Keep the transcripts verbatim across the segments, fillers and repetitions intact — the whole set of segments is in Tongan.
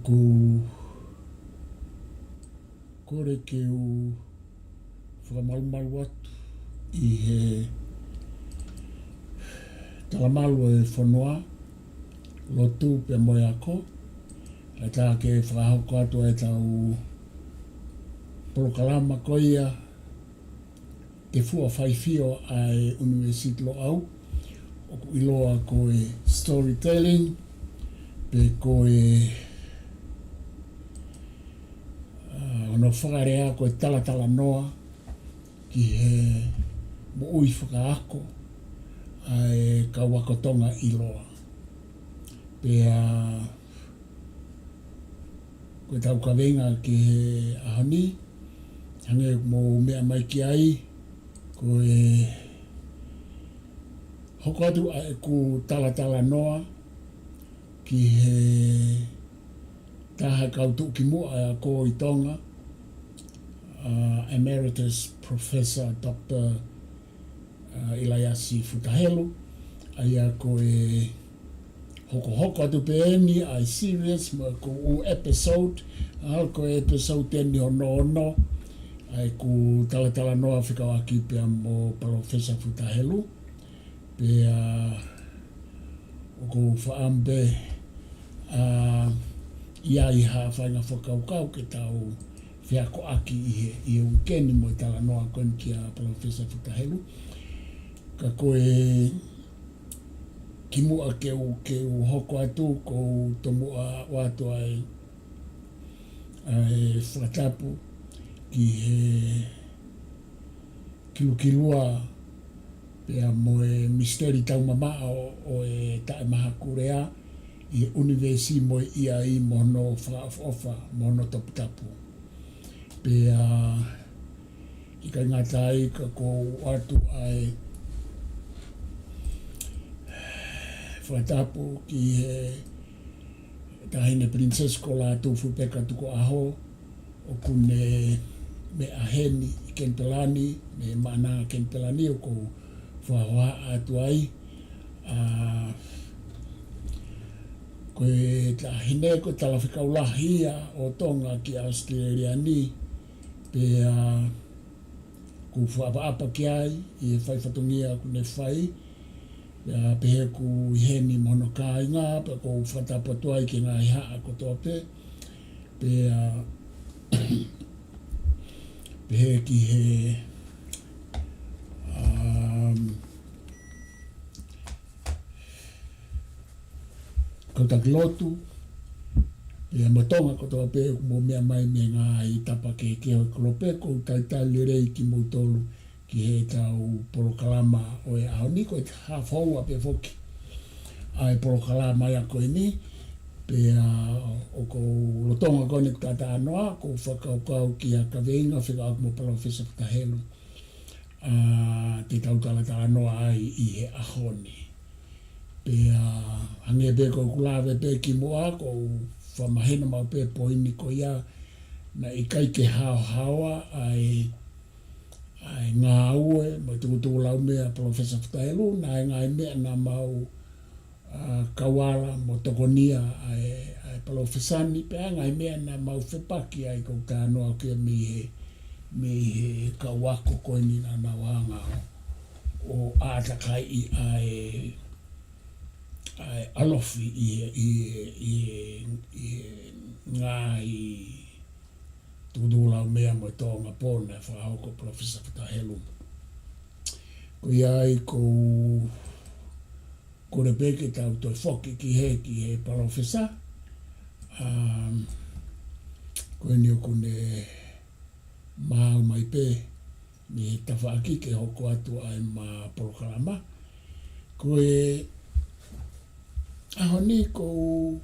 ʻOku ou kole ke u fakamalumalu atu ʻi he talamalu ʻo e fonua, lotu pea mo e ako, ʻa ia ke fakahoko atu ʻa ʻetau polokalama ko ia, Te Fua Faifio ʻa e ʻUnivēsiti Loʻau, ʻoku ʻiloa ko e storytelling, pe ko e, ʻa, hono fakalea ko e talatalanoa ki he moʻui fakaako ʻa e kau ako Tonga ʻiloa. Pea ko ʻetau kaveinga ki he ʻaho ni, hangē ko e mou meʻa mai ki ai, ko e hoko atu ʻa ʻeku talatalanoa ki he taha kau tuʻukimuʻa ako ʻi Tonga, ʻa, Emeritus Professor Doctor ʻa, ʻIlaiasi Futa Helu, ʻa ia ko e hokohoko atu pē eni ʻa e series mo e ʻū episode, ʻa ia ko e episode eni hono ono, ʻa ʻeku talatalanoa fekauʻaki pea mo Palōfesa Futa Helu, pea ʻoku ou fakaʻamu pē, ʻa, ʻi ai ha faʻahinga fakakaukau ke tau feakoʻaki ʻi he, ʻi he uike ni mo e talanoa ko eni kia Palōfesa Futa Helu. Ka ko e kimuʻa ke u, ke u hoko atu, ʻoku ou tomuʻa ʻoatu ʻa e, ʻa e fakatapu ki he kilukilua pea mo e misiteli taumamaʻo ʻo e Taʻemahakulea ʻi he ʻunivēsi mo e ʻIai mo hono fakaʻofoʻofa mo hono toputapu. Pea ʻikai ngata ai ka ʻoku ou ʻoatu ʻa e fakatapu ki he Taʻahine Pilinisesi ko Lātūfuipeka Tukuʻaho, ʻoku ne meʻa heni ʻi Kenipela ni, mei Maʻananga, Kenipela ni, ʻoku ou fakahohaʻa atu ai. ʻA, ko e taʻahine ko e talafekau lahi ia ʻo Tonga ki ʻAositelēlia ni, pea ʻoku ou fakaʻapaʻapa ki ai ʻi he fai fatongia ʻoku ne fai, pea pehē ʻoku ʻi heni mo hono kāinga, pea ʻoku ou fakatapu atu ai ki he ngaahi haʻa kotoa pē, pea pehē ki he, um, kau taki lotu, pea mo Tonga kotoa pē ʻoku mou meʻa mai mei he ngaahi tapa kehekehe ʻo e kolope, ʻoku ou talitali lelei kimoutolu ki heʻetau polokalama ʻo e ʻaho ni, ko e haafe ua pē foki ʻa e polokalama ia ko eni, pea ʻoku ou lolotonga ko eni ʻeku talanoa, ʻoku ou fakakaukau ki ha kaveinga fekauʻaki mo Palōfesa Futa Helu, ʻa, te tau talatalanoa ai ʻi he ʻaho ni. Pea hangē pē ko ʻeku lave pē kimuʻa, ʻoku ou fakamahino maʻu pē poini ko ia, naʻe ʻikai ke haohaoa ʻa e, ʻa e ngāue mo e tukutukulaumea ʻa Palōfesa Futa Helu, naʻe ngaahi meʻa naʻa mau, ʻa, kau ala mo tokonia ʻa e, ʻa e palōfesa ni, pea ngaahi meʻa naʻa mau fepaki ai, ʻoku ou talanoa ki ai mei he, mei he kau ako ko eni naʻa nau hanga ʻo, ʻo ʻātakaiʻi ʻa e, ʻa e ʻalofi ʻi he, ʻi he, ʻi he, ʻi he ngaahi tukutukulaumea mo e tōʻonga pō naʻe fakahoko ʻe Palōfesa Futa Helu. Ko ia ai ʻoku ou kole pē ke tau toe foki ki he, ki he palōfesa. Um, ko eni ʻoku ne maau mai pē mei he tafaʻaki ke hoko atu ʻa ʻema polokalama. Ko e ʻaho ni ʻoku ou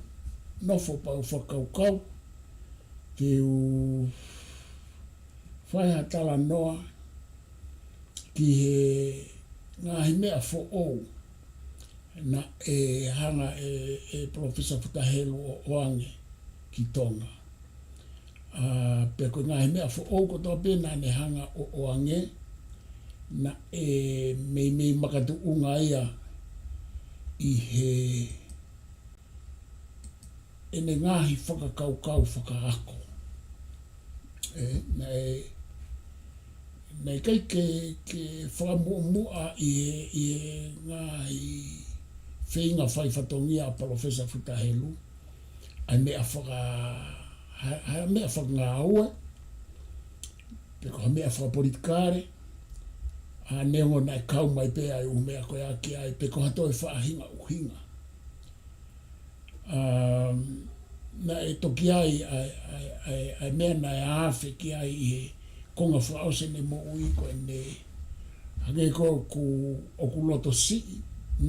nofo pē ʻo fakakaukau ke u fai ha talanoa ki he ngaahi meʻa foʻou naʻe hanga ʻe, ʻe Palōfesa Futa Helu ʻo ʻoange ki Tonga. ʻA, pea ko e ngaahi meʻa foʻou kotoa pē naʻa ne hanga ʻo ʻoange, naʻe meimei makatuʻunga ia ʻi he ʻene ngaahi fakakaukau fakaako. ʻE, naʻe, naʻe ʻikai ke, ke fakamuʻomuʻa ʻi he, ʻi he ngaahi feinga fai fatongia ʻa Palōfesa Futa Helu, ʻa e meʻa faka-, ha, ha meʻa fakangāue, pe ko ha meʻa fakapolitikale, ʻa neongo naʻe kau mai pē ʻa e ʻū meʻa ko ia ki ai, pe ko ha toe faʻahinga ʻuhinga. Um, naʻe toki ʻi ai ʻa e, ʻa e, ʻa e, ʻa e meʻa naʻe afe ki ai ʻi he konga fakaʻosi ʻene moʻui ko ʻene hangē ko ʻoku, ʻoku loto siʻi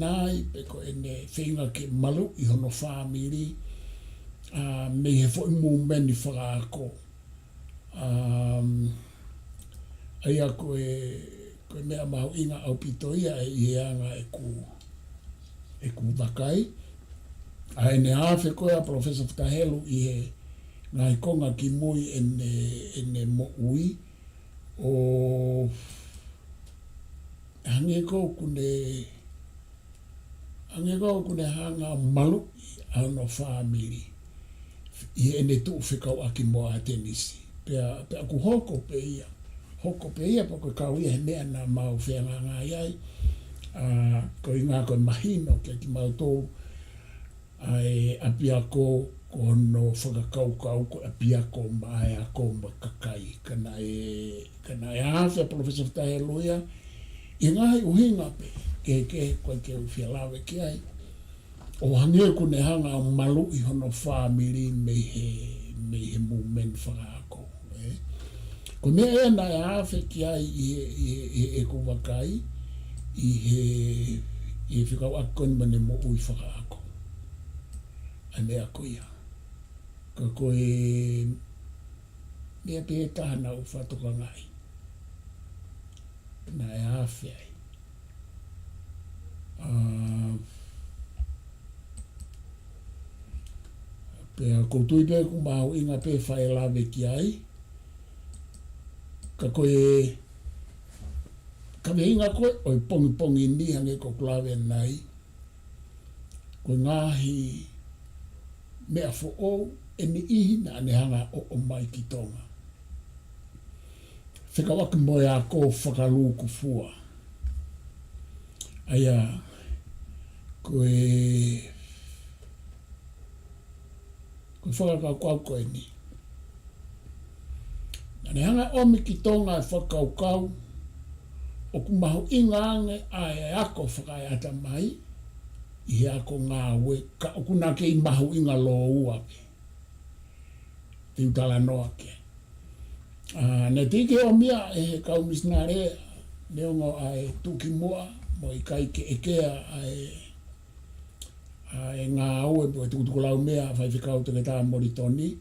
nai pe ko ʻene feinga ke maluʻi hono fāmili, ʻa, mei he foʻi mūmeni fakaako. Um, ʻa ia ko e, ko e meʻa mahuʻinga ʻaupito ia ʻi he anga ʻeku, ʻeku vakai. ʻA ʻene afe ko ia ʻa Palōfesa Futa Helu ʻi he ngaahi konga kimui ʻene, ʻene moʻui, ʻo hangē ko ʻoku ne hangē ko ʻoku ne hanga ʻo maluʻi ʻa hono fāmili ʻi heʻene tuʻu fekauʻaki mo ʻAtenisi. Pea, pea ʻoku hoko pē ia. Hoko pē ia pea ko e kau ia he meʻa naʻa mau fehangahangai ai. ʻA, ko e ʻuhinga ko e mahino kiate kimautolu ʻa e ʻapiako ko hono fakakaukau ko e ʻapiako maʻa e ako mo e kakai. Ka naʻe, ka naʻe afe ʻa Palōfesa Futa Helu ia ʻi he ngaahi ʻuhinga pē kehekehe ko ē ke u fie lave ki ai. ʻO hangē ʻoku ne hanga ʻo maluʻi hono fāmili mei he, mei he mūmeni fakaako. ʻE. Ko e meʻa ia naʻe afe ki ai ʻi he, ʻi he, ʻi he ʻeku vakai, ʻi he, ʻi he fekauʻaki ko eni mo ʻene moʻui fakaako. ʻA e meʻa ko ia. Ka ko e meʻa pē taha naʻa ku fakatokangaʻi naʻe afe ai. ʻA, pea ʻoku ou tui pē ʻoku mahuʻinga pē fai lave ki ai. Ka ko e, ka ko e ʻuhinga ko ē ʻo e pongipongi ni hangē ko ʻeku lave ʻanenai, ko e ngaahi meʻa foʻou ʻe niʻihi naʻa ne hanga ʻo ʻomai ki Tonga fekauʻaki mo e ako fakalūkufua. ʻA ia, ko e, ko e fakakaukau ko eni. Naʻa ne hanga ʻo ʻomi ki Tonga e fakakaukau ʻoku mahuʻinga ange ʻa e ako fakaeʻatamai ʻi he ako ngāue, ka ʻoku na kei mahuʻinga lōua pē. Te u talanoa ki ai. ʻA, naʻe teʻeki ʻomi ia ʻe he kau misinale, neongo ʻa e tuʻukimuʻa, mo e ʻikai ke ʻekea ʻa e, ʻa e ngāue mo e tukutukulaumea ʻa Faifekau Toketā Molitoni.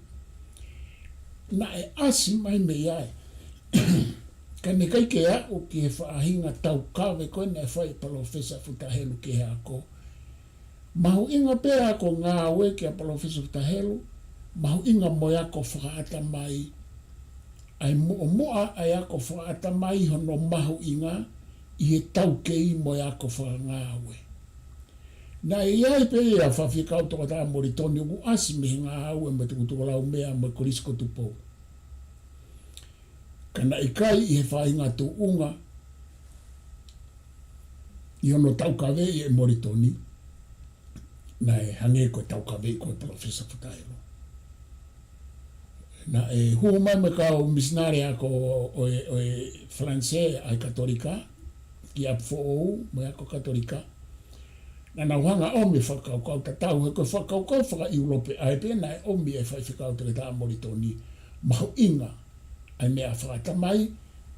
Naʻe ʻasi mai mei ai. Ka naʻe ʻikai ke aʻu ki he faʻahinga taukave ko ē naʻe fai ʻe Palōfesa Futa Helu ki he ako. Mahuʻinga pē ako ngāue kia Palōfesa Futa Helu, mahuʻinga mo e ako fakaʻatamai, ʻa e muʻomuʻa ʻa e ako fakaʻatamai hono mahuʻinga ʻi he taukei mo e ako fakangāue. Naʻe ʻi ai pē ia Faifekau Toketā Molitoni ʻoku ʻasi mei he ngāue mo e tukutukulaumea mo e Kolisi ko Tupou. Ka naʻe ʻikai ʻi he faʻahinga tuʻunga ʻi hono taukaveʻi ʻe Molitoni, naʻe hangē ko e taukaveʻi ko ē ʻe Palōfesa Futa Helu. Naʻe hū mai mo e kau misinale ako ʻo e, ʻo e Falanisē ʻa e Katolika, ki ʻapi foʻou mo e ako Katolika. Naʻa nau hanga ʻo ʻomi e fakakaukau tatau, he ko e fakakaukau faka-ʻIulope ʻa ē pē naʻe ʻomi ʻe Faifekau Toketā Molitoni, mahuʻinga ʻa e meʻa fakaʻatamai,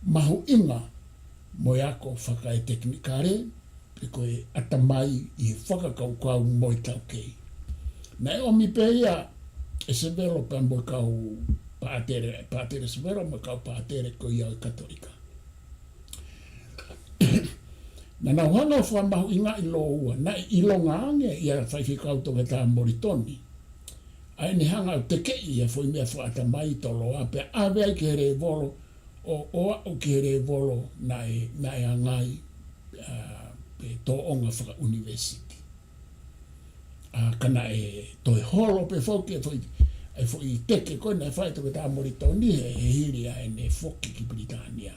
mahuʻinga mo e ako fakaetekinikale, pe ko e ʻatamai ʻi he fakakaukau mo e taukei. Naʻe ʻomi pē ia ʻe Sevelo pea mo e kau pātele, Pātele Sevelo mo e kau pātele ko ia ʻo e Katolika. Naʻa nau hanga ʻo fakamahuʻingaʻi lōua, naʻe ʻilonga ange ʻia Faifekau Toketā Molitoni ʻa ʻene hanga ʻo tekeʻi ʻa e foʻi meʻa fakaʻatamai toloa, pea ʻave ai ki he lēvolo, ʻo, ʻo aʻu ki he lēvolo naʻe, naʻe ʻangai, ʻa, pe tōʻonga fakaʻunivēsiti. ʻA, ka naʻe toe holo pē foki e foʻi, e foʻi teke ko ē naʻe fai ʻe Toketā Molitoni he, he hili ʻa ʻene foki ki Pilitānia.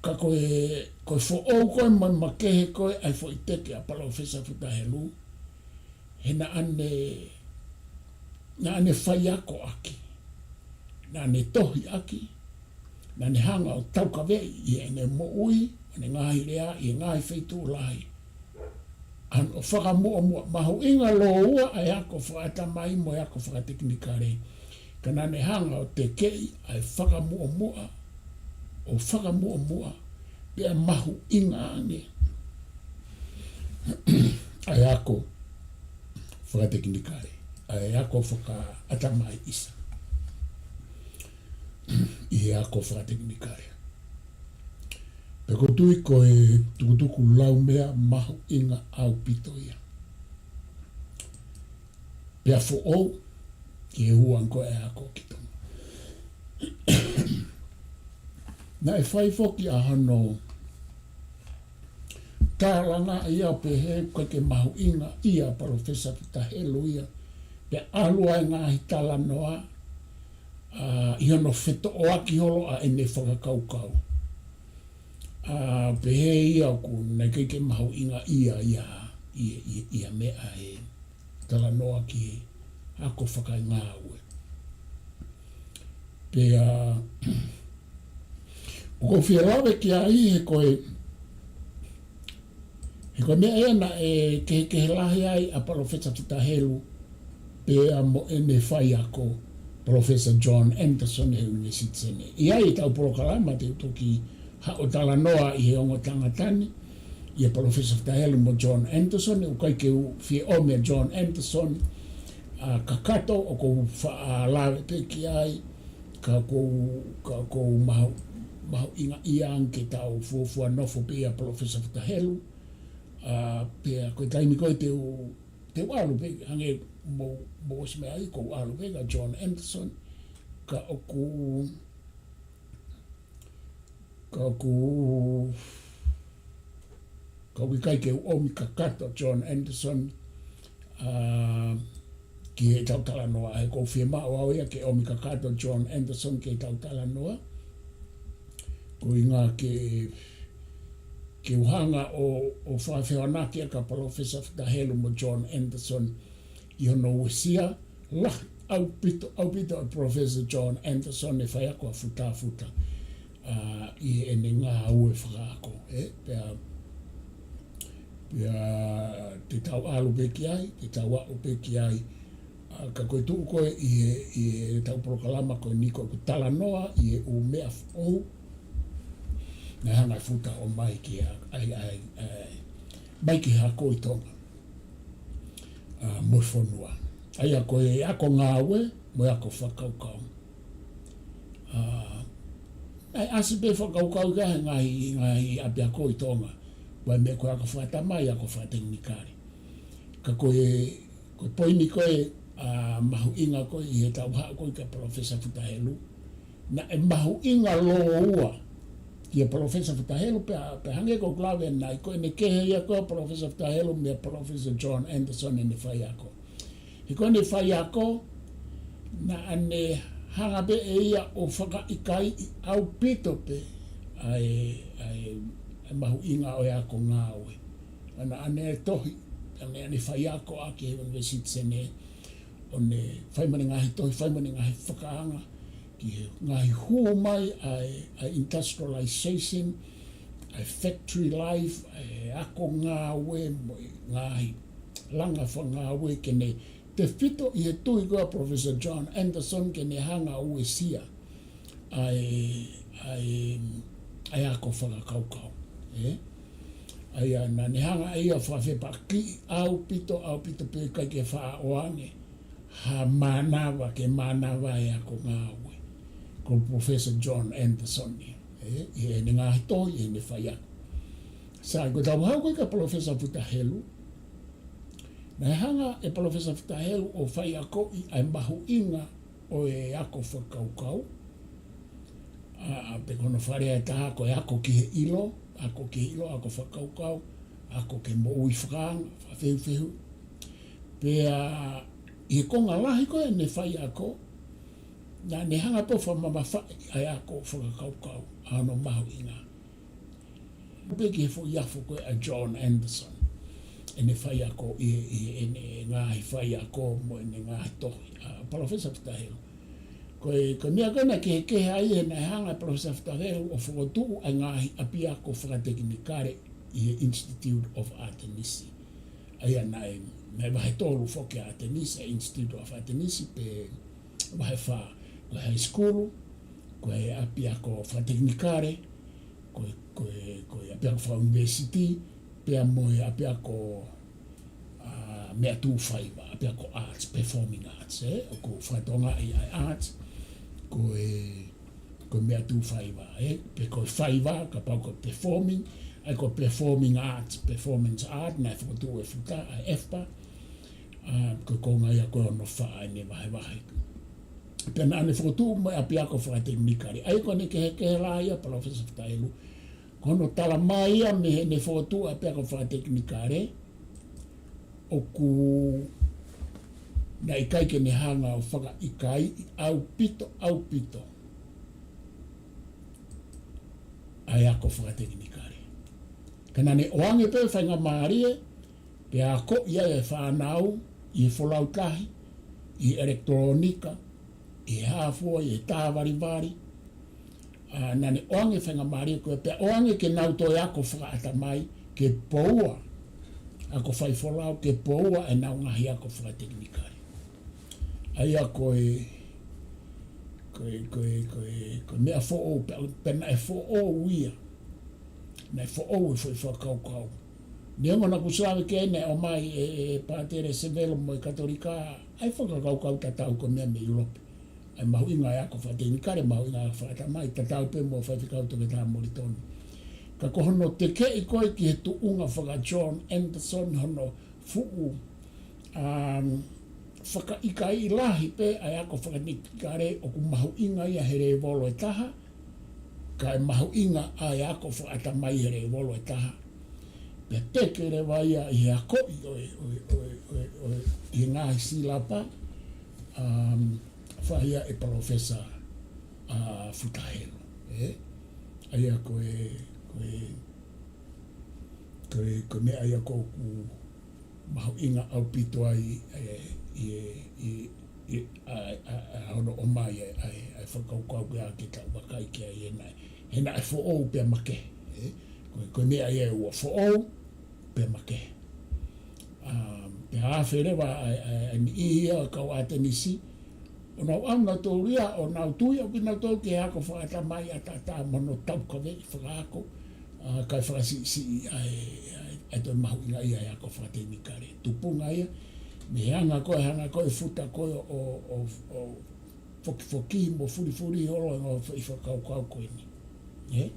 Ka ko e, ko e foʻou ko ē mo e makehe ko ē ʻa e foʻi teke ʻa Palōfesa Futa Helu, he naʻa ne, naʻa ne faiako ʻaki, naʻa ne tohi ʻaki, naʻa ne hanga ʻo taukaveʻi ʻi heʻene moʻui, ʻene ngaahi lea, ʻi he ngaahi feituʻu lahi. ʻA hono fakamuʻomuʻa, mahuʻinga lōua ʻa e ako fakaʻatamai mo e ako fakatekinikale. Ka naʻa ne hanga ʻo tekeʻi ʻa e fakamuʻomuʻa, ʻo fakamuʻomuʻa, pea mahuʻinga ange ʻa e ako fakatekinikale, ʻa e ako fakaʻatamai ʻisa ʻi he ako fakatekinikale. Pea ʻoku ou tui ko e tukutuku laumea mahuʻinga ʻaupito ia. Pea foʻou ki he huanga ko ē ʻa e ako ki Tonga. Naʻe fai foki ʻa hono tālangaʻi ʻo pehē ʻoku ʻikai ke mahuʻinga ʻia Palōfesa Futa Helu ia. Pea ʻalu ʻa e ngaahi talanoa, ʻa, ʻi hono fetoʻoaki holo ʻa ʻene fakakaukau. ʻA, pehē ia ʻoku naʻe ʻikai ke mahuʻinga ʻia, ʻia, ʻia, ʻia, ʻia meʻa e talanoa ki he ako fakangāue. Pea, ʻoku ou fie lave ki ai he ko e, he ko e meʻa ē naʻe kehekehe lahi ai ʻa Palōfesa Futa Helu pea mo ʻene faiako, Palōfesa John Anderson he ʻUnivēsiti Senē. ʻI ai ʻetau polokalama te u toki haʻu ʻo talanoa ʻi he ongo tangata ni, ʻia Palōfesa Futa Helu mo John Anderson, ʻoku ʻikai ke u fie ʻomi ʻa John Anderson, ʻa, kakato ʻoku ou faʻa lave pē ki ai, ka ʻoku ou, ka ʻoku ou mahu, mahuʻingaʻia ange ke tau fuofua nofo pē ʻia Palōfesa Futa Helu, ʻa, pea ko e taimi ko ē te u, te u ʻalu pē, hangē mo, mo ʻosi meʻa ai, ʻoku ou ʻalu pē kia John Anderson, ka ʻoku, ka ʻoku, ka ʻoku ʻikai ke u ʻomi kakato John Anderson, ʻa, ki heʻetau talanoa, he ʻoku ou fiemaʻu au ia ke ʻomi kakato John Anderson ki heʻetau talanoa. Ko e ʻuhinga ke, ke u hanga ʻo, ʻo fakafehoanaki ʻa Palōfesa Futa Helu mo John Anderson ʻi hono uesia lahi ʻaupito, ʻaupito ʻa Professor John Anderson e faiako ʻa Futa Futa, ʻa, ʻi heʻene ngāue fakaako, ē? Pea, pea te tau ʻalu pē ki ai, te tau aʻu pē ki ai, ʻa, ka ko e tuʻu ko ē ʻi he, ʻi heʻetau polokalama ko eni ko ʻeku talanoa ʻi he ʻū meʻa foʻou naʻe hanga ʻe Futa ʻo ʻomai ki he, ʻai, ʻai, ʻai, mai ki he ako ʻi Tonga, ʻa, mo e fonua. ʻA ia ko e ako ngāue mo e ako fakakaukau. ʻA, ʻai ʻasi pē fakakaukau ki he ngaahi, ngaahi ʻapiako ʻi Tonga. Pea meʻa ko e ako fakaʻatamai, ako fakatekinikale. Ka ko e, ko e poini ko ē, ʻa, mahuʻinga ko ē ʻi heʻetau haʻu ko ē kia Palōfesa Futa Helu, naʻe mahuʻinga lōua kia Palōfesa Futa Helu, pea, pea hangē ko ʻeku lave ʻanenai, ko ʻene kehe ia ko ē ʻa Palōfesa Futa Helu meia Professor John Anderson ʻene faiako. He ko ʻene faiako, naʻa ne hanga pē ʻe ia ʻo fakaʻikaiʻi ʻaupito pē ʻa e, ʻa e, ʻa e mahuʻinga ʻo e ako ngāue. Naʻa ne tohi, naʻa ne, naʻa ne faiako ʻaki he ʻUnivēsiti Senē, ʻo ne fai mo ʻene ngaahi tohi, fai mo ʻene ngaahi fakaanga ki he ngaahi hū mai ʻa e, ʻa e industrialization, ʻa e factory life, ʻa e ako ngāue mo e ngaahi langa fakangāue, ke ne tefito ʻi he tui ko ē ʻa Professor John Anderson ke ne hanga ʻo uesia ʻa e, ʻa e, ʻa e ako fakakaukau, ē? ʻA ia naʻa ne hanga ʻe ia ʻo fakafepakiʻi ʻaupito, ʻaupito pē ʻikai ke faʻa ʻoange ha mānava ke mānava e ako ngāue. Ko Professor John Anderson ia, ē? ʻI heʻene ngaahi tohi, ʻi heʻene faiako. Sai, ko ʻetau haʻu ko ē kia Palōfesa Futa Helu, naʻe hanga ʻe Palōfesa Futa Helu ʻo faiakoʻi ʻa e mahuʻinga ʻo e ako fakakaukau. ʻA, pe ko hono fakalea ʻe taha ko e ako ki he ʻilo, ako ki he ʻilo, ako fakakaukau, ako ke moʻui fakaanga, fakafehufehu. Pea ʻi he konga lahi ko ē ʻene faiako, naʻa ne hanga pē ʻo fakamamafaʻi ʻa e ako fakakaukau, ʻa hono mahuʻinga. Pea ki he foʻi afo ko ē ʻa John Anderson, ʻene faiako ʻi he, ʻi heʻene ngaahi faiako mo ʻene ngaahi tohi, ʻa Palōfesa Futa Helu. Ko e, ko e meʻa ko ē naʻe kehekehe ai ʻi heʻene hanga ʻe Palōfesa Futa Helu ʻo fokotuʻu ʻa e ngaahi ʻapiako fakatekinikale ʻi he Institute of Artenis. ʻA ia naʻe, naʻe vahe tolu foki ʻa Artenis, ʻa e Institute of Artenis, pea vahe fā, ko e high school, ko e ʻapiako fakatekinikale, ko e, ko e, ko e ʻapiako fakaunivēsiti, pea mo e ʻapiako, ʻa, meʻatūfaiva, ʻapiako arts, performing arts, ē? ʻOku fakatokangaʻi ʻa e arts, ko e, ko e meʻatūfaiva, ē? Pe ko e faiva, kapau ko e performing, ʻa ia ko e performing arts, performance art, naʻe fokotuʻu ʻe Futa, ʻa e FPA, ʻa, ko e konga ia ko ē hono fā ʻene vahevahe. Pea naʻa ne fokotuʻu mo e ʻapiako fakatekinikale. ʻA ia ko ʻene kehekehe lahi ʻa Palōfesa Futa Helu, ko hono talamai ia mei heʻene fokotuʻu ʻapiako fakatekinikale, ʻoku naʻe ʻikai ke ne hanga ʻo fakaʻikaiʻi ʻaupito, ʻaupito ʻa e ako fakatekinikale. Ka naʻa ne ʻoange pē faingamālie, pea akoʻi ai e fānau ʻi he folau tahi, ʻi he ʻelekitulōnika, ʻi he hā fua, ʻi he tā valivali. ʻA, naʻa ne ʻoange faingamālie ko ē, pea ʻoange ke nau toe ako fakaʻatamai, ke poua, ako faifolau, ke poua ʻenau ngaahi ako fakatekinikale. ʻA ia ko e, ko e, ko e, ko e, ko e meʻa foʻou, pea, pea naʻe foʻou ia. Naʻe foʻou e foʻi fakakaukau. Neongo naʻa ku sio ʻave ki ai naʻe ʻomai ʻe, ʻe Pātele Sevelo mo e Katolika, ʻa e fakakaukau tatau ko e meʻa mei ʻIulope. ʻA e mahuʻinga e ako fakatekinikale, mahuʻinga e ako fakaʻatamai, tatau pē mo Faifekau Toketā Molitoni. Ka ko hono tekeʻi ko ē ki he tuʻunga faka-John Anderson hono fuʻu, um, fakaʻikaiʻi lahi pē ʻa e ako fakatekinikale ʻoku mahuʻinga ia he lēvolo ʻe taha, kae mahuʻinga ʻa e ako fakaʻatamai he lēvolo ʻe taha. Pea teke leva ia ʻi he akoʻi ʻo e, ʻo e, ʻo e, ʻo e, ʻo e, ʻi he ngaahi silapa, um, fai ia ʻe Palōfesa, ʻa, Futa Helu, ē? ʻA ia ko e, ko e, ko e, ko e meʻa ia ʻoku mahuʻinga ʻaupito ai, ē, ʻi, ʻi, ʻi, ʻa, ʻa, ʻa hono ʻomai ʻa e, ʻa e, ʻa e fakakaukau ko ia ke tau vakai ki ai he naʻe, he naʻe foʻou pea makehe, ē? Ko e, ko e meʻa ia ʻoku foʻou pea makehe. ʻA, pea afe leva ʻa e, ʻa e, ʻa e niʻihi ia ʻo e kau ʻAtenisi, ʻo nau ʻalu nautolu ia, ʻo nau tui ʻo kinautolu ki he ako fakaʻatamai ʻataʻatā mo hono taukaveʻi fakaako, ʻa, kae fakasiʻisiʻi ʻa e, ʻa e, ʻa e toe mahuʻinga ia e ako fakatekinikale. Tupunga ia, mei he hanga ko ē, hanga ko ē Futa ko ē ʻo, ʻo, ʻo fokifoki mo fulifuli holo e ngaahi foʻi fakakaukau ko eni. Ē?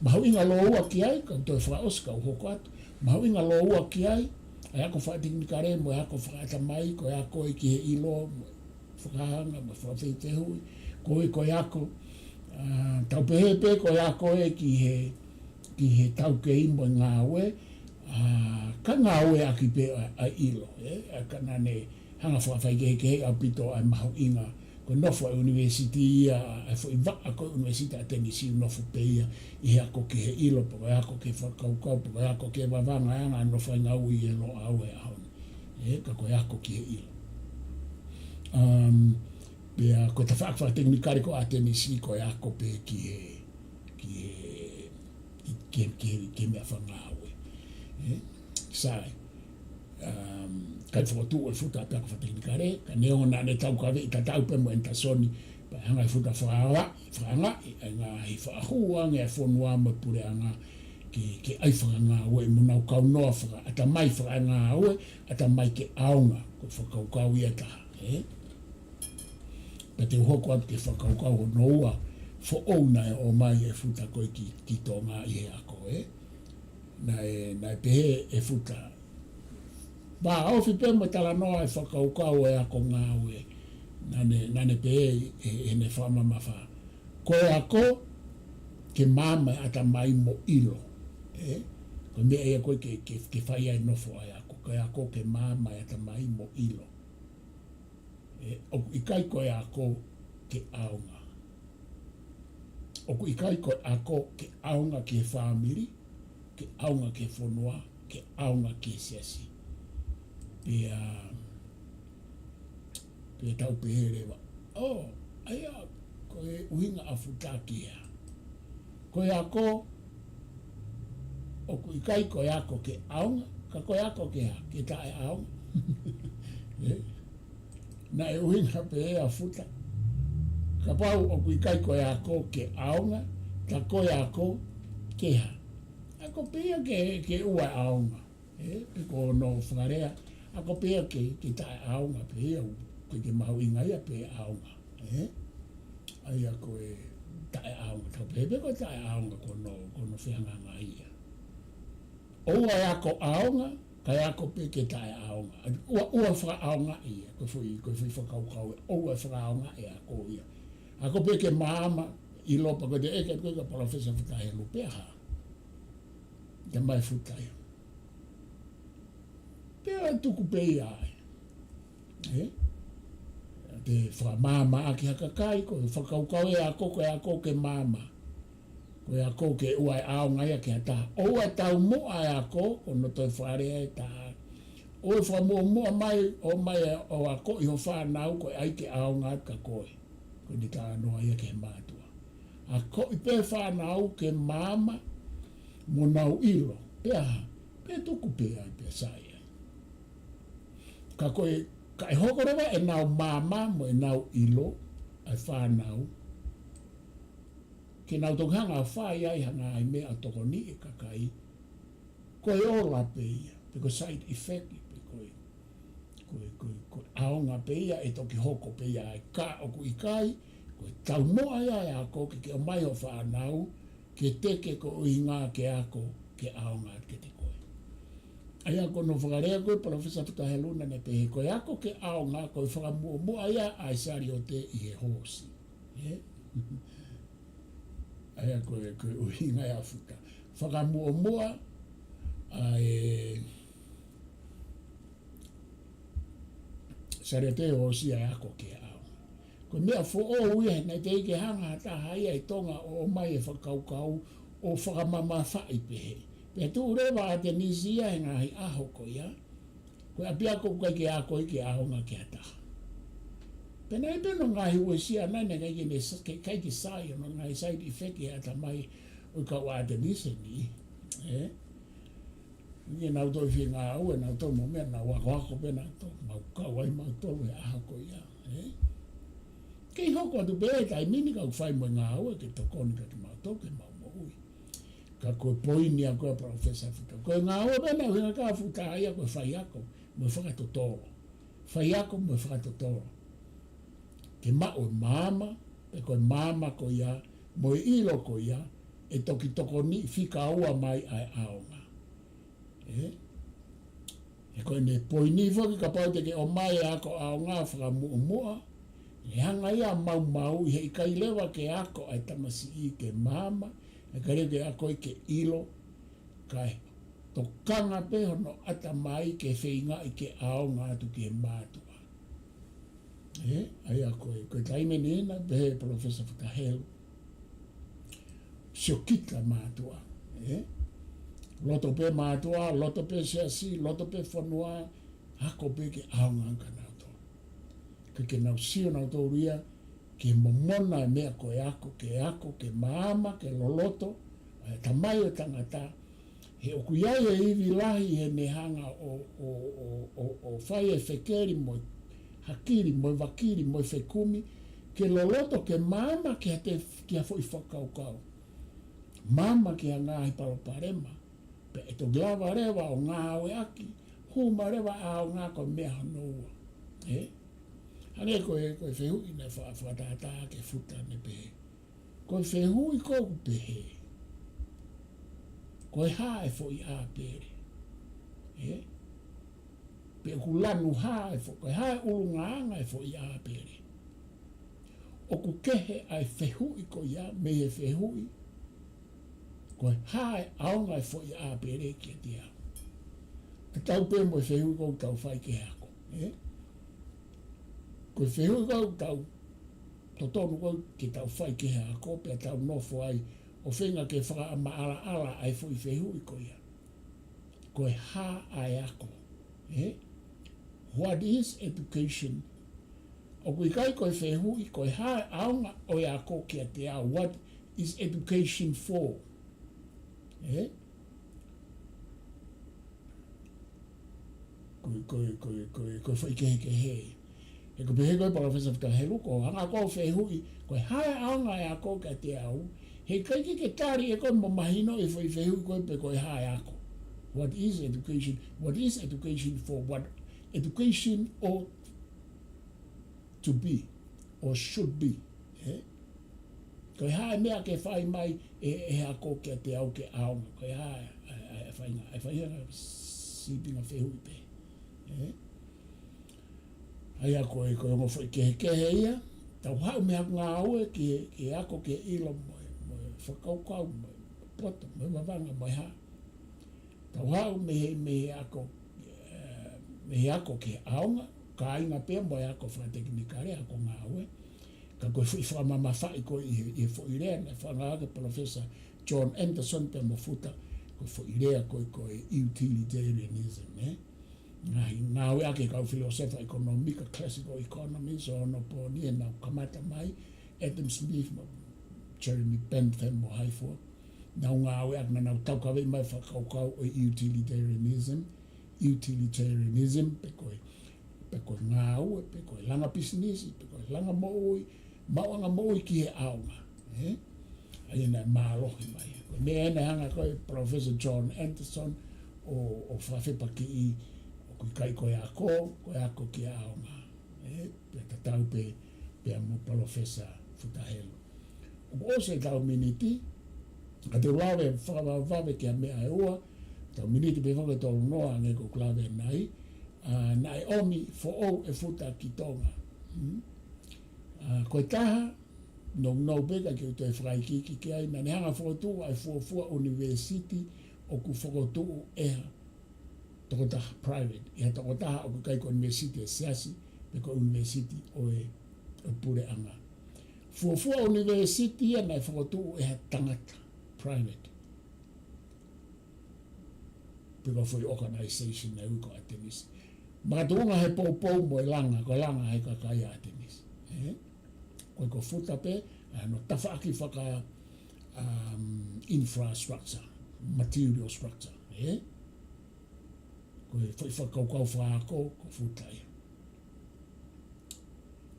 Mahuʻinga lōua ki ai, kau toe fakaʻosi kau hoko atu. Mahuʻinga lōua ki ai, ʻa e ako fakatekinikale mo e ako fakaʻatamai, ko e ako ē ki he ʻilo, mo e fakahanga, mo e fakafehuʻi. Ko e, ko e ako, ʻa, tau pehē pē ko e ako ē ki he, ki he taukei mo e ngāue, ʻa, ka ngāueʻaki pē ʻa, ʻa e ʻilo, ē? ʻA, ka naʻa ne hanga fakafaikehekeheʻi ʻaupito ʻa e mahuʻinga. Ko e nofo ʻa e ʻunivēsiti ia, ʻa e foʻi vaʻa ko ē ʻunivēsiti ʻAtenisi ʻoku nofo pē ia ʻi he ako ki he ʻilo, pe ko e ako ki he fakakaukau, pe ko e ako ki he vavanga ʻa e anga e nofo ʻa e ngāue ʻi he Loʻau he ʻaho ni. Ē, ka ko e ako ki he ʻilo. Um, pea ko e tafaʻaki fakatekinikale ko ē ʻAtenisi ko e ako pē ki he, ki he, ki, ki, ki, ki he meʻa fakangāue. Ē, sai. Um, ʻikai fokotuʻu ʻe Futa ʻapiako fakatekinikale, ka neongo naʻa ne taukaveʻi tatau pē mo Anderson, pea hanga ʻe Futa fakaava-, fakaangaʻi ʻa e ngaahi fakahū ange ʻa e fonua mo e puleʻanga ke, ke ʻai fakangāue mo nau kaunoa fakaʻatamai fakangāue, ʻatamai ke ʻaonga, ko e fakakaukau ia ʻe taha, ē? Pea te u hoko atu ki he fakakaukau hono ua foʻou naʻe ʻomai ʻe Futa ko ē ki, ki Tonga ʻi he ako, ē? Naʻe, naʻe pehē ʻe Futa, vāofi pē mo e talanoa e fakakaukau e ako ngāue. Naʻa ne, naʻa ne pehē ʻi, ʻi, ʻi heʻene fakamamafa, ko e ako ke maama e ʻatamai mo ʻilo. Ē? Ko e meʻa ia ko ē ke, ke, ke fai ai e nofo ʻa e ako. ko e ako ke maama e ʻatamai mo ʻilo. ʻE, ʻoku ʻikai ko e ako ke ʻaonga. ʻOku ʻikai ko e ako ke ʻaonga ki he fāmili, ke ʻaonga ki he fonua, ke ʻaonga ki he siasi. Pea, pea tau pehē leva, ʻo, ʻa ia, ko e ʻuhinga ʻa Futa ki hea? Ko e ako, ʻoku ʻikai ko e ako ke ʻaonga, ka ko e ako ke hā? Ke taʻeʻaonga. ʻE? Naʻe ʻuhinga pē ʻa Futa. Kapau ʻoku ʻikai ko e ako ke ʻaonga, ka ko e ako ke hā? Ako pē ia ke, ke ʻoua ʻaonga. ʻE, pe ko hono fakalea, ako pē ia ke, ke taʻeʻaonga pē ia, ʻoku ʻikai ke mahuʻinga ia pe ʻaonga. ʻE? ʻA ia ko e taʻeʻaonga, tau pehē pē ko e taʻeʻaonga ko hono, ko hono fehangahangai ia. ʻOua ʻe ako ʻaonga, kae ako pē ke taʻeʻaonga. ʻA, ʻoua, ʻoua fakaʻaongaʻi ia, ko e foʻi, ko e foʻi fakakaukau ē, ʻoua ʻe fakaʻaongaʻi e ako ia. Ako pē ke maama, ʻilo pē ko e te ʻeke ko e ka Palōfesa Futa Helu pea hā. Te mai Futa ia. Pea tuku pē ia ai. ʻE? Te fakamaama ʻaki ha kakai, ko e fakakaukau e ako, ko e ako ke maama. Ko e ako ke ʻoua ʻe ʻaonga ia ki ha taha. ʻOua ʻe taumuʻa e ako, ko hono toe fakalea ʻe taha. ʻOua ʻe fakamuʻomuʻa mai, ʻomai ʻo akoʻi ho fānau, ko e ʻai ke ʻaonga atu kia koe. Ko ʻene talanoa ia ki he mātuʻa. Akoʻi pē fānau ke maama mo nau ʻilo. Pea, pea tuku pē ai pea sai ai. Ka ko e, ka ʻe hoko leva ʻenau maama mo ʻenau ʻilo ʻa e fānau, ke nau toki hanga ʻo fai ai ha ngaahi meʻa ʻo tokoniʻi e kakai, ko e ola pē ia, pe ko e side effect, pe ko e, ko e, ko e, ko e ʻaonga pē ia ʻe toki hoko pē ia ai, ka ʻoku ʻikai, ko e taumuʻa ia e ako ke ke ʻomai ho fānau, ke teke ko e ʻuhinga ke ako, ke ʻaonga atu kiate koe. ʻA ia ko hono fakalea ko e Palōfesa Futa Helu naʻa ne pehē ko e ako ke ʻaonga, ko e fakamuʻomuʻa ia ʻa e saliote ʻi he hoosi. ʻE? ʻA ia ko e, ko e ʻuhinga ia ʻa Futa. Fakamuʻomuʻa ʻa e saliote ʻo hoosi ʻa e ako ke ʻaonga. Ko e meʻa foʻou ia, naʻe teʻeki ke hanga ha taha ia ʻi Tonga ʻo ʻomai e fakakaukau ʻo fakamamafaʻi pehē. Pea tuʻu leva ʻa ʻAtenisi ia he ngaahi ʻaho ko ia, ko e ʻapiako ʻoku ʻikai ke ako ai ke ʻaonga ki ha taha. Pea naʻe pē hono ngaahi uesia naʻe, naʻe ʻikai ke ne sa-, ke, ʻikai ke sai hono ngaahi side effect he ʻatamai ʻo e kau ʻAtenisi ni. ʻE? Ni nau toe fie ngāue, nau toe mo meʻa, nau akoako pē nau toe, mau kau ai mautolu he ʻaho ko ia, ʻe? Kei hoko atu pē he taimi ni kau fai mo e ngāue ke tokoni kiate kimautolu ke mau moʻui. Ka ko e poini ia ko e Palōfesa Futa. Ko e ngāue pē naʻe ʻuhinga ki ai ʻa Futa ia ko e faiako mo e fakatotolo. Faiako mo e fakatotolo. Ke maʻu e maama, pe ko e maama ko ia, mo e ʻilo ko ia, ʻe toki tokoniʻi fika ua mai ʻa e ʻaonga. ʻE? He ko ʻene poini foki kapau te ke ʻomai e ako ʻaonga fakamuʻomuʻa, ʻe hanga ia ʻo maumauʻi he ʻikai leva ke ako ʻa e tamasiʻi ke maama, ʻikai leva ke ako ia ke ʻilo, kae tokanga pē hono ʻatamai ke feingaʻi ke ʻaonga atu ki he mātuʻa. ʻE, ʻa ia ko e, ko e taimi ni naʻe pehē ʻe Palōfesa Futa Helu, siokita mātuʻa, ʻe? Loto pē mātuʻa, loto pē siasi, loto pē fonua, ako pē ke ʻaonga kia nautolu. Ke, ke nau sio nautolu ia, ke momona e meʻa ko e ako, ke ako, ke maama, ke loloto e ʻatamai ʻo e tangata, he ʻoku ʻi ai e ivi lahi heʻene hanga ʻo, ʻo, ʻo, ʻo, ʻo fai e fekeli mo e hakili, mo e vakili, mo e fekumi, ke loloto, ke maama ki ha te, ki ha foʻi fakakaukau. Maama ki ha ngaahi palopalema, pea ʻe toki lava leva ʻo ngāueʻaki, hū mai leva ʻaonga ko e meʻa hono ua. ʻE? Hangē ko e, ko e fehuʻi naʻe fa-, fakatātā ʻaki ʻe Futa naʻe pehē. Ko e fehuʻi ko ē ʻoku pehē, ko e hā e foʻi ʻāpele? ʻE? Pe ʻoku lanu hā e fo-, ko e hā e ʻulungaanga e foʻi ʻāpele? ʻOku kehe ʻa e fehuʻi ko ia mei he fehuʻi, ko e hā e ʻaonga e foʻi ʻāpele kiate au? Tatau pē mo e fehuʻi ʻoku tau fai ki he ako, ē? Ko e fehuʻi ʻoku tau totonu ʻoku ke tau fai ki he ako, pea tau nofo ai ʻo feinga ke fakaʻamaʻalaʻala ʻa e foʻi fehuʻi ko ia. Ko e hā ʻa e ako, ē? What is education? ʻOku ʻikai ko e fehuʻi, ko e hā e ʻaonga ʻo e ako kiate au? What is education for? Ē? Ko e, ko e, ko e, ko e, ko e foʻi kehekehe. He ko e pehē ko ē Palōfesa Futa Helu, ko hoʻo hanga ko ē ʻo fehuʻi, ko e hā e ʻaonga ʻo e ako kiate au? Heʻikai ke ke tali ʻe koe mo mahino e foʻi fehuʻi ko ē pe ko e hā e ako. What is education? What is education for? What education ought to be or should be, ē? Ko e hā e meʻa ke fai mai ʻe, ʻe he ako kiate au ke ʻaonga? Ko e hā e, e, e faʻahinga, e faʻahinga sīpinga fehuʻi pē, ē? ʻA ia ko e, ko e ongo foʻi kehekehe ia, tau haʻu mei haʻaku ngāue ki he, ki he ako ke ʻilo mo e, mo e fakakaukau, mo e poto, mo e vavanga, mo e hā. Tau haʻu mei he, mei he ako, ē, mei he ako ki he ʻaonga, kāinga pea mo e ako fakatekinikale, ako ngāue. Ka ko e foʻi fakamamafaʻi ko ē ʻi he, ʻi he foʻi lea naʻe fakaangaʻaki ʻe Palōfesa John Anderson pea mo Futa, ko e foʻi lea ko ē ko e utilitarianism, ē? Ngaahi ngāueʻaki ʻe he kau filōsefa ʻekonōmika, classical economists, ʻo onopooni ʻenau kamata mai, Adam Smith mo Jeremy Bentham mo hai fua. Nau ngāueʻaki, naʻa nau taukaveʻi mai e fakakaukau ʻo e utilitarianism, utilitarianism, pe ko e, pe ko e ngāue, pe ko e langa pisinisi, pe ko e langa moʻui, maʻuʻanga moʻui ki he ʻaonga, ē? ʻA ia naʻe mālohi mai. Ko e meʻa ē naʻe hanga ko ē ʻe Professor John Anderson ʻo, ʻo fakafepakiʻi, ʻoku ʻikai ko e ako, ko e ako ki he ʻaonga, ē? Pea tatau pē, pea mo Palōfesa Futa Helu. ʻOku ʻosi ʻetau miniti, ka te u lave fakavavevave ki ha meʻa ʻe ua, ʻetau miniti pē foki ʻe tolu noa ange ko ʻeku lave ʻanenai, ā, naʻe ʻomi foʻou ʻe Futa ki Tonga. Hmm? Ā, ko e taha, nounou pē ka ke u toe fakaikiiki ki ai, naʻa ne hanga ʻo fokotuʻu ʻa e fuofua ʻunivēsiti ʻoku fokotuʻu ʻe ha tokotaha private, ʻe ha tokotaha ʻoku ʻikai ko e ʻunivēsiti ʻa e siasi, pe ko e ʻunivēsiti ʻo e, ʻo e puleʻanga. Fuofua ʻunivēsiti ia naʻe fokotuʻu ʻe ha tangata private, pe ko e foʻi organization naʻe ui ko ʻAtenisi. Makatuʻunga he poupou mo e langa, ko e langa ʻe he kakai ʻa ʻAtenisi, ē? Ko e ko Futa pē, ʻa hono tafaʻaki faka, um, infrastructure, material structure, ē? Ko e foʻi fakakaukau fakaako, ko Futa ia.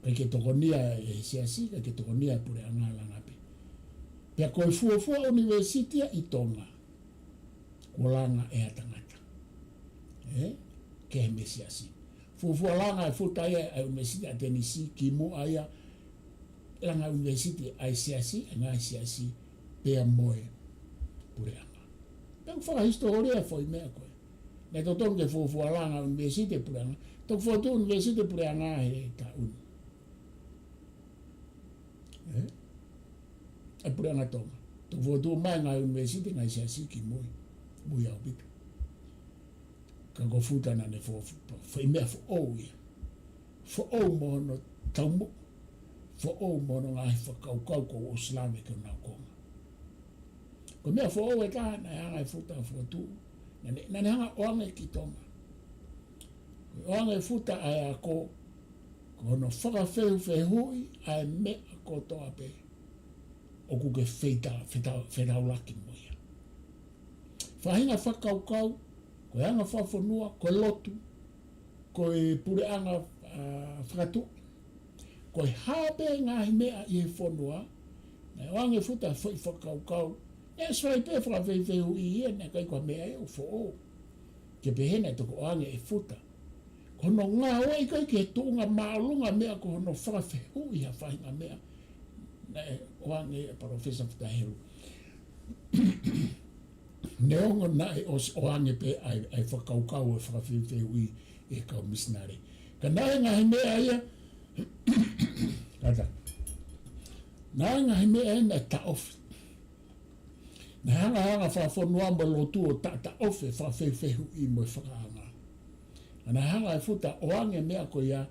ʻIkai ke tokonia ʻe he siasi, ʻikai ke tokonia ʻe he puleʻanga, langa pē. Pea ko e fuofua ʻunivēsiti ia ʻi Tonga, kuo langa ʻe ha tangata, ē? Kehe mei he siasi. Fuofua langa ʻe Futa ia ʻa e ʻUnivēsiti ʻAtenisi, kimuʻa ia langa ʻunivēsiti ʻa e siasi, ʻa e ngaahi siasi, pea mo e puleʻanga. Pea ʻoku fakahisitōlia e foʻi meʻa ko ē. Naʻe totonu ke fuofua langa ʻunivēsiti ʻe he puleʻanga, toki fokotuʻu ʻunivēsiti ʻe he puleʻanga he taʻu ni. Ē? ʻA e puleʻanga Tonga. Toki fokotuʻu mai e ngaahi ʻunivēsiti ʻe he ngaahi siasi kimui, mui ʻaupito. Ka ko Futa naʻa ne fo-, fo-, foʻi meʻa foʻou ia. Foʻou mo hono taumuʻa. Foʻou mo hono ngaahi fakakaukau kuo u ʻosi lave ki honau konga. Ko e meʻa foʻou ʻe taha naʻe hanga ʻe Futa ʻo fokotuʻu, naʻa ne, naʻa ne hanga ʻo ʻoange ki Tonga. Ko e ʻoange ʻe Futa ʻa e ako, ko hono fakafehufehuʻi ʻa e meʻa kotoa pē ʻoku ke feita-, feta-, fetaulaki mo ia. Faʻahinga fakakaukau, ko e anga fakafonua, ko e lotu, ko e puleʻanga, ā, fakatuʻi. Ko e hā pē ngaahi meʻa ʻi he fonua, naʻe ʻoange ʻe Futa foʻi fakakaukau, naʻe ʻosi fai pē fakafehufehuʻi ia, naʻe ʻikai ko ha meʻa ia ʻoku foʻou. Ke pehē naʻe toki ʻoange ʻe Futa. Ko hono ngāueʻi ko ē ki he tuʻunga māʻolunga meʻa ko hono fakafehuʻi ha faʻahinga meʻa, naʻe ʻoange ʻe Palōfesa Futa Helu. Neongo naʻe ʻosi ʻoange pē ʻa e, ʻa e fakakaukau ʻo e fakafehufehuʻi ʻe he kau misinale. Ka naʻe ngaahi meʻa ia, kātaki. Naʻe ngaahi meʻa ia naʻe taʻofi. Naʻe hanga ʻe he anga fakafonua mo e lotu ʻo taʻotaʻofi e fakafehufehuʻi mo e fakaanga. Naʻe hanga ʻe Futa ʻo ʻoange e meʻa ko ia,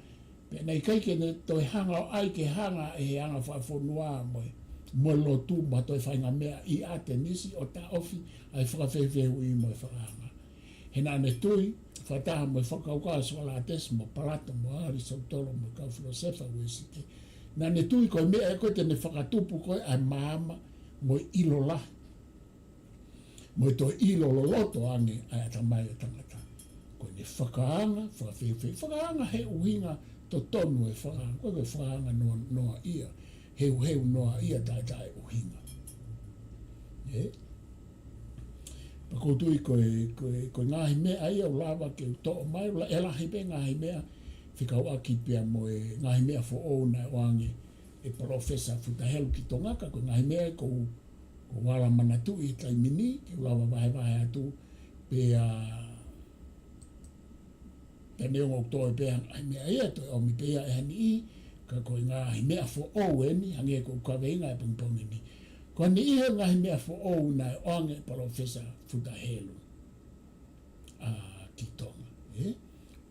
pea naʻe ʻikai ke ne toe hanga ʻo ʻai ke hanga ʻe he anga fakafonua mo e, mo e lotu mo ha toe faʻahinga meʻa ʻi ʻAtenisi ʻo taʻofi ʻa e fakafehufehuʻi mo e fakaanga. He naʻa ne tui, fakataha mo e fakakaukau ʻa Sokolatesi mo Palato mo ʻAlisitotelo mo e kau filōsefa Uēsite, naʻa ne tui ko e meʻa ia ko ē te ne fakatupu ko ē ʻa e maama mo e ʻilo lahi mo e toe ʻilo loloto ange ʻa e ʻatamai ʻo e tangata. Ko ʻene fakaanga, fakafehufehuʻi, fakaanga he ʻuhinga totonu e fakaanga, ko e fakaanga noa, noa ia, heuheu noa ia taʻe, taʻe ʻuhinga. ʻE? Pea ʻoku ou tui ko e, ko e, ko e ngaahi meʻa ia ʻoku lava ke u toʻo mai, ʻoku la-, ʻe lahi pē ngaahi meʻa fekauʻaki pea mo e ngaahi meʻa foʻou naʻe ʻoange ʻe Palōfesa Futa Helu ki Tonga, ka ko e ngaahi meʻa ʻoku ou, ʻoku ou ala manatuʻi he taimi ni, ke u lava vahevahe atu, pea, pea neongo ʻoku toe pē ʻa e meʻa ia, toe ʻomi pē ia ʻe ha niʻihi, ka ko e ngaahi meʻa foʻou eni, hangē ko ʻeku kaveinga he pongipongi ni. Ko e niʻihi e ngaahi meʻa foʻou naʻe ʻoange ʻe Palōfesa Futa Helu, ʻa, ki Tonga, ē?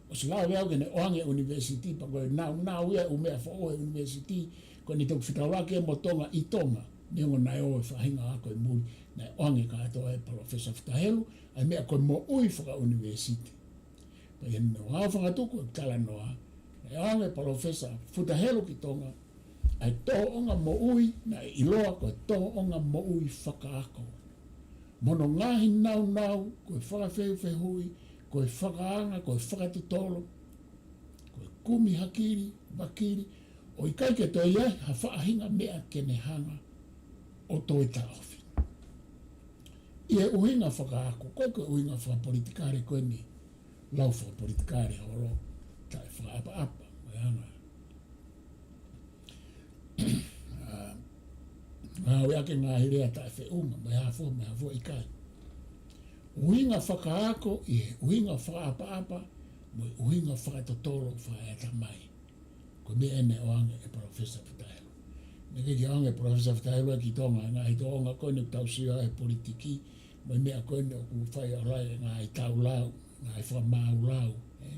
ʻOsi lave au ki heʻene ʻoange e ʻunivēsiti, pea ko e nāunau ia e ʻū meʻa foʻou e ʻunivēsiti, ko ʻene toki fetaulaki ia mo Tonga ʻi Tonga, neongo naʻe ʻi ai e faʻahinga ako ʻi muli, naʻe ʻoange kātoa ʻe Palōfesa Futa Helu ʻa e meʻa ko e moʻui fakaʻunivēsiti. Pea ʻi heʻene ʻoange fakatuku e talanoa, naʻe ʻoange ʻe Palōfesa Futa Helu ki Tonga ʻa e tōʻonga moʻui naʻe ʻiloa ko e tōʻonga moʻui fakaako. Mo hono ngaahi nāunau, ko e fakafehufehuʻi, ko e fakaanga, ko e fakatotolo, ko e kumi hakili, vakili, ʻo ʻikai ke toe ʻi ai ha faʻahinga meʻa ke ne hanga ʻo toe taʻofi. ʻI he ʻuhinga fakaako, ko e, ko e ʻuhinga fakapolitikale ko eni, lau fakapolitikale holo, taʻe fakaʻapaʻapa, mo e anga. ʻA, ngāueʻaki e ngaahi lea taʻefeʻunga, mo e hā fua, mo e hā fua ʻikai. ʻUhinga fakaako ʻi he ʻuhinga fakaʻapaʻapa, mo e ʻuhinga fakatotolo fakaeʻatamai. Ko e meʻa eni naʻe ʻoange ʻe Palōfesa Futa Helu. Naʻe ʻikai ke ʻoange ʻe Palōfesa Futa Helu ia ki Tonga, ngaahi tōʻonga ko eni ʻoku tau sio ai he politiki, mo e meʻa ko eni ʻoku fai ʻo lahi e ngaahi taulau, ngaahi fakamāulau, ē.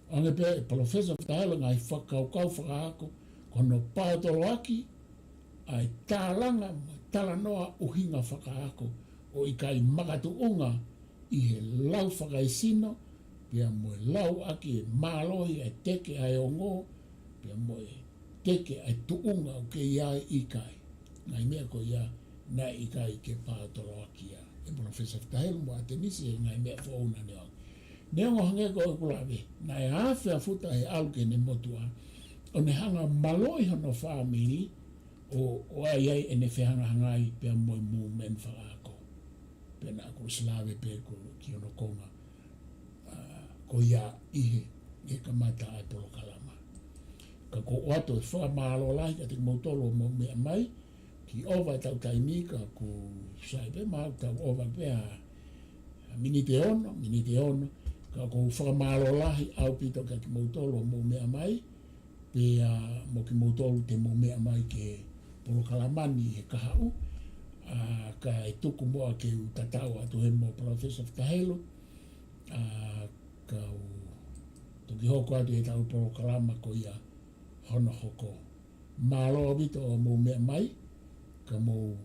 ʻOange pē ʻe Palōfesa Futa Helu e ngaahi fakakaukau fakaako, ko hono paotoloaki ʻa e tālanga mo e talanoa ʻuhinga fakaako, ʻo ʻikai makatuʻunga ʻi he lau fakaesino, pea mo e lau ʻaki e mālohi ʻa e teke ʻa e ongo, pea mo e teke ʻa e tuʻunga ʻoku kei ʻi ai, ʻikai. Ngaahi meʻa ko ia naʻe ʻikai ke paotoloaki ia ʻe Palōfesa Futa Helu mo ʻAtenisi he ngaahi meʻa foʻou naʻa ne ʻoange. Neongo hangē ko ʻeku lave, naʻe afe ʻa Futa he ʻalu ki heʻene motuʻa, ʻo ne hanga ʻo mālohi hono fāmili, ʻo, ʻo ʻai ai ʻene fehangahangai pea mo e movement fakaako. Pea naʻá ku ʻosi lave pē ko, ki hono konga, ʻa, ko ia ʻi he, ʻi he kamata ʻa e polokalama. Ka ʻoku ou ʻoatu e fakamālō lahi kiate kimoutolu hoʻomou meʻa mai, kiʻi ʻova ʻetau taimi ka ʻoku sai pē, mahalo tau ʻova pē ha, ha miniti ʻe ono, miniti ʻe ono, ka ʻoku ou fakamālō lahi ʻaupito kiate kimoutolu hoʻomou meʻa mai, pea mo kimoutolu te mou meʻa mai ki he polokalama ni he kahaʻu, ʻa, kae tuku muʻa ke u tatau atu heni mo Palōfesa Futa Helu, ʻa, kau toki hoko atu ʻi heʻetau polokalama ko ia hono hoko. Mālō ʻaupito hoʻomou meʻa mai, ka mou